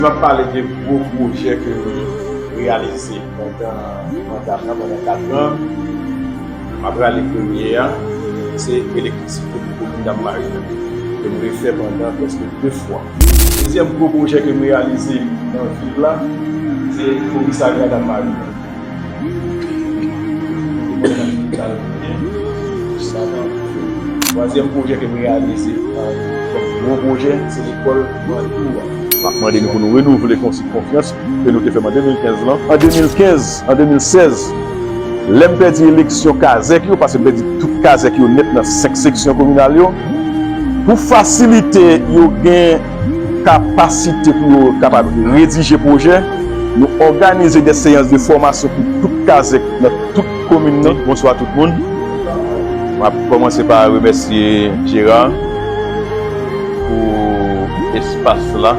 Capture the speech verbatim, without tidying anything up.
M ap pale de gwo pwojè ke nou reyalize pandan manda m nan, pandan kat an. M ap rale premye a, se elektrisite pou komin Dam Mari nan, ke m refè pandan prèske de fwa. Dezyèm gwo pwojè ke m reyalize nan vil la, se komisarya Dam Mari nan. Twazyèm pwojè ke m reyalize, kòm gwo pwojè, se lekòl Mandou a. M ap mande nou pou nou renouvle konsi konfyans ke nou te fè m an de mil kenz lan. An de mil kenz, an de mil sèz, lè m pèdi eleksyon kazèk yo, paske m pèdi tout kazèk yo nèt nan senk seksyon kominal yo, pou fasilite yo gen kapasite pou yo kapab redije pwojè, nou òganize de seyans de fòmasyon pou tout kazèk nan tout komin nan. Bonswa tout moun. M ap kòmanse pa remèsye Gérard pou espas la.